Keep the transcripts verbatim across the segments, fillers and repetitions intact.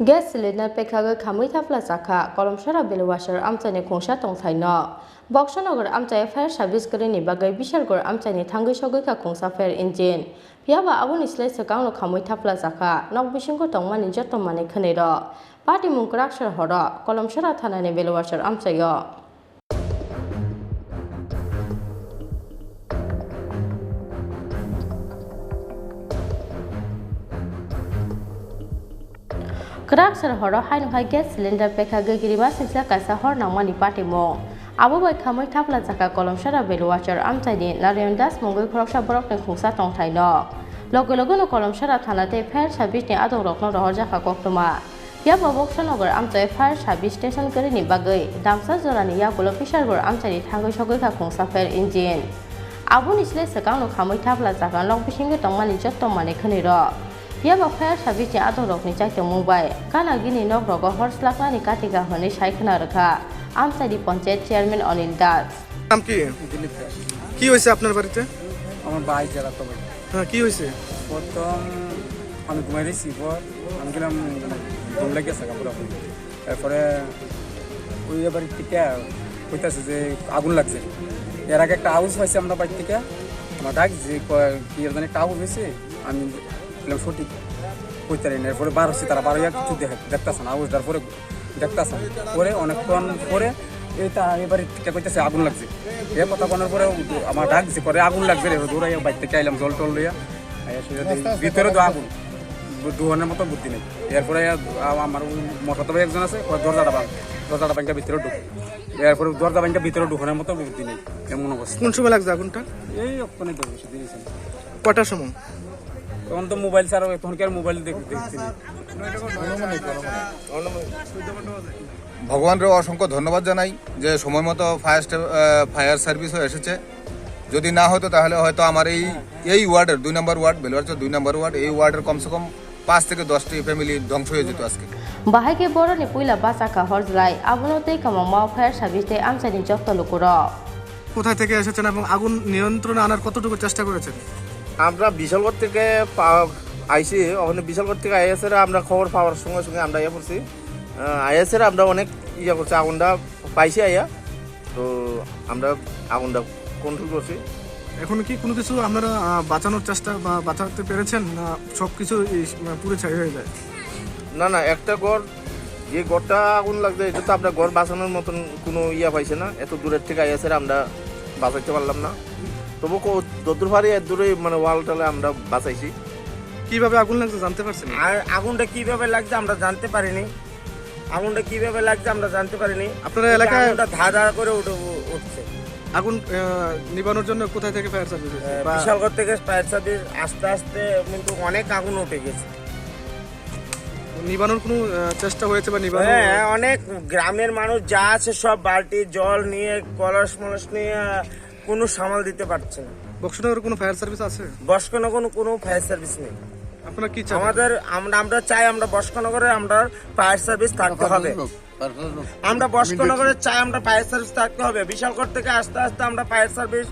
Gas cylinder pekhagwi khamwi thapla chakha Kolomsora Belwasar amchaini khungsa tongthaino. Boksanagar amchai fire service kwrwini bagwi Bishargor amchaini thangwi sogwikha khungsa fire engine. Phiyaba aboni slai swkangno khamwi thapla chakha nok bisingo tongmani joto manwi khwnwirok. Patimung kwrak sor horo Kolomsora thanani Belwasar amchaio. Kwrak sor horo haino hai gas cylinder pekha gwi kirima singsa kaisa hor nangmani patimung. Abo bai khamwi thapla chakha Kolomsora Belwasar amchaini Narayan Das mungwi khoroksa borokni khungsa tongthaino. Loge logeno Kolomsora thana tei fire service ni adongrokno rohorjakha koktwma. Phiya bo Boksanagar amchai fire service station kwrwini bagwi damsa jorani yagulo Bishargor amchaini thangwi sogwikha khungsa fire engine. Aboni slai swkangno khamwi thapla chakha nok bisingo tongmani joto manwi khwnwirok. Phiya bo fire service ni adongrokni chaitokmung bai gana gini nok rogo hor slaknani katika hwnwi sai khwna rwkha amchaini panchayat chairman Anil Das. নাম কি? দিলীপ দাস। কি হয়েছে আপনার বাড়িতে? আমার ভাই যারা তো ভাই। হ্যাঁ, কি হয়েছে? প্রথম আমি ঘুমাই রয়েছি, পর আমি গেলাম, ঘুম লেগে গেছে পুরো। তারপরে ওই বাড়ির থেকে কইতাছে যে আগুন লাগছে। এর আগে একটা আওয়াজ পাইছি আমরা বাড়ি থেকে, আমার ডাক যে কয় কি এর জানি একটা আওয়াজ হয়েছে, আমি বললাম সঠিক কইতে পারি না। এরপরে বার হচ্ছে, তারা বার হইয়া কিছু দেখে, দেখতেছে না, আওয়াজ দেওয়ার পরে দেখতাছি। পরে অনেকক্ষণ পরে এই তা এবার টিকা কইতেছে আগুন লাগছে। এ কথা বলার পরে উ-, আমার ডাক দিছে, করে আগুন লাগছে রে, দৌড়াইয়া বাইর থেকে আইলাম জল টল লইয়া। আইয়া শুয়ে দেখি ভিতরে তো আগুন, দু-, দুহানের মতো বুদ্ধি নেই। এরপরে আ-, আমার ওই মোটর তো ভাই একজন আছে, ওর দরজাটা ভাঙ, দরজাটা ভাঙিয়া ভিতরে ঢুক। এরপরে দরজা ভাঙিয়া ভিতরে ঢুকানোর মতো বুদ্ধি নেই, এমন অবস্থা। কোন সময় লাগছে আগুনটা? এই ওখানে তো বসে দিয়েছেন। কটার সময়? তখন তো মোবাইল ছাড়া, তখন কি আর মোবাইল দেখ-, দেখছি না। ভগবানরে অসংখ্য ধন্যবাদ জানাই যে সময় মতো ফায়ার স্টে-, আহ, ফায়ার সার্ভিসও এসেছে। যদি না হতো তাহলে হয়তো আমার এই, এই ওয়ার্ডের দুই নম্বর ওয়ার্ড, বেলুয়ারচর দুই নম্বর ওয়ার্ড, এই ওয়ার্ডের কমসে কম পাঁচ থেকে দশটি ফ্যামিলি ধ্বংস হয়ে যেত আজকে। Bahai khe boroni puila bachakha horjlai, abono tei kwmangma fire service tei amchaini jotto lukurok. কোথায় থেকে এসেছেন এবং আগুন নিয়ন্ত্রণে আনার কতটুকু চেষ্টা করেছেন? আমরা বিশালগড় থেকে পা-, আইছি, ওখানে বিশালগড় থেকে আইয়া সেরা আমরা খবর পাওয়ার সঙ্গে সঙ্গে আমরা ইয়ে করছি। আহ, আইয়া সেরা আমরা অনেক ইয়ে করছি, আগুনটা পাইছি আইয়া, তো আমরা আগুনটা কন্ট্রোল করছি। এখন কি কোনো কিছু আপনারা, আহ, বাঁচানোর চেষ্টা বা বাঁচাতে পেরেছেন, না সব কিছু এই, আহ, পুড়ে ছাই হয়ে যায়? না, না, একটা ঘর, যে ঘরটা আগুন লাগছে, এটা তো আমরা ঘর বাঁচানোর মতন কোনো ইয়া পাইছে না, এত দূরের থেকে আইয়া সেরা আমরা বাঁচাইতে পারলাম না। তবু কো-, যতদূর পারি এত দূরে মানে ওয়াল টালে আমরা বাঁচাইছি। কিভাবে আগুন লাগছে জানতে পারছেন? আর আগুনটা কিভাবে লাগছে আমরা জানতে পারিনি, আগুনটা কিভাবে লাগছে আমরা জানতে পারিনি। আপনারা কিন্তু এলাকায় আগুনটা ধা ধা করে উঠে, উ-, উঠছে। আগুন, আহ, নিবানোর জন্য কোথায় থেকে ফায়ার সার্ভিস এসেছে? আহ, বা বিশালগড় থেকে ফায়ার সার্ভিস আস্তে আস্তে কিন্তু অনেক আগুন উঠে গেছে। নিবানোর কোনো, আহ, চেষ্টা হয়েছে বা নিবানো হ্যাঁ, অনেক গ্রামের মানুষ যা আছে সব বালতি জল নিয়ে, কলস মলস নিয়ে, আহ, কোনো সামাল দিতে পারছে না। বক্সনগরে কোনো ফায়ার সার্ভিস আছে? বক্সনগরে কোনো ফায়ার সার্ভিস নেই। আপনারা কি চান? আমাদের, আমরা, আমরা চাই আমরা বক্সনগরে আমরা ফায়ার সার্ভিস থাকতে হবে। আমরা বক্সনগরে চাই আমরা ফায়ার সার্ভিস থাকতে হবে। বিশালগড় থেকে আস্তে আস্তে আমরা ফায়ার সার্ভিস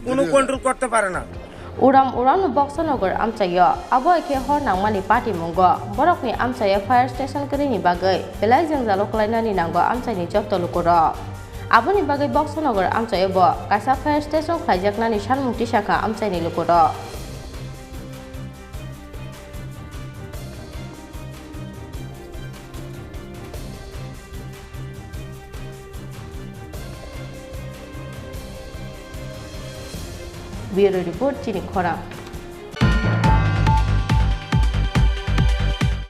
কোনো কন্ট্রোল করতে পারে না। Uram uram no Boksanagar amchaio, abo hai khe hor nangmani patimungo borokni amchaio fire station kwrwini bagwi belai jwngjalo kwlainani nango amchaini jotto lukurok. Aboni bagwi Boksanagar amchaio bo kaisa fire station khlaijaknani sanmung tisakha amchaini lukurok. Bureau Report, Chini Khorang.